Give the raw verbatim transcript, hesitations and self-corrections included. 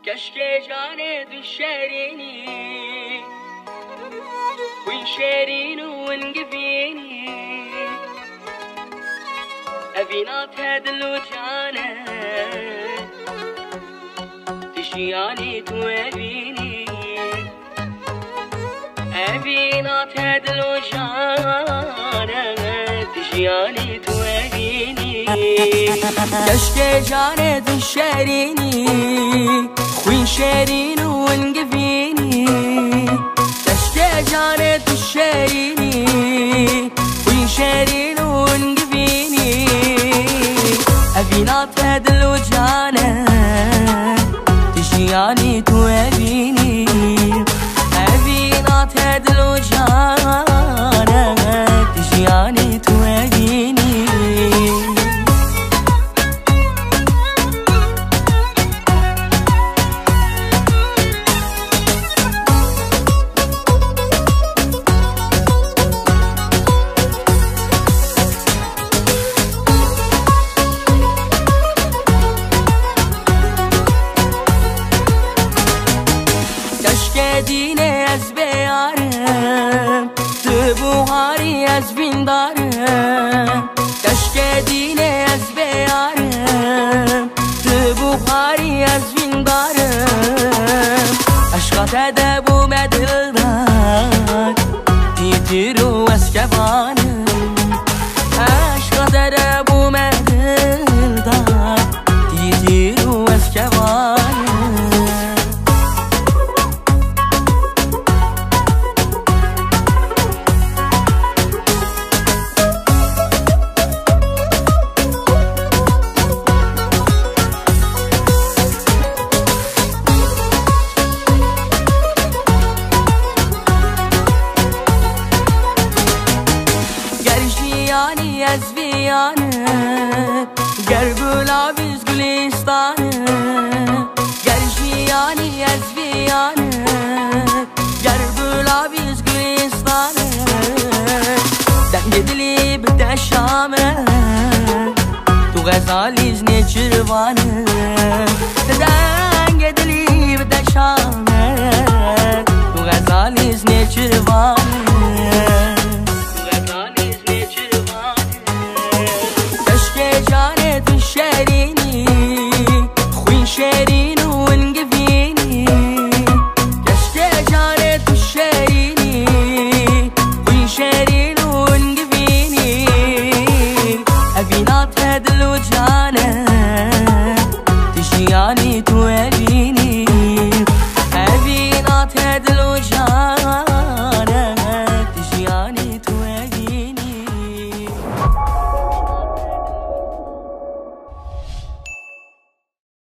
Keşke canê tu şerînî, xwîn şerîn û win givînî. Evîna te dil û can e, tu jiyanî tu evînî. Evîna te dil û can e, tu jiyanî tu evînî. Keşke canê tu şerînî, xwîn şerîn û win givînî. Keşke canê tu şerînî, xwîn şerîn û win givînî. Evîna te dil û can e, tu jiyanî tu evînî. Evîna te dil û can e, tu jiyanî tu evînî. Keşke dînê ez bê yar im, tu buharî ez vîndar im. Keşke dînê ez bê yar im, tu buharî ez vîndar im. Eşqa te de bûme dildar, tîtir û ez kevan im. Eşqa te de bûme dildar, tîtir û ez kevan im. Ger jiyanî ez viyanim, ger gulavîz gulistanim. Ger jiyanî ez viyanim, ger gulavîz gulistanim. Dengê dilî bi te şam e, tu Xezalî ji nêçirvan e. Dengê dilî bi te şam e, tu Xezalî ji nêçirvan e. Keşke canê tu şerînî, xwîn şerîn û win givînî. Keşke canê tu şerînî, xwîn şerîn û win givînî. Evîna te dil û can e, tu jiyanî tu evînî. Evîna te dil û can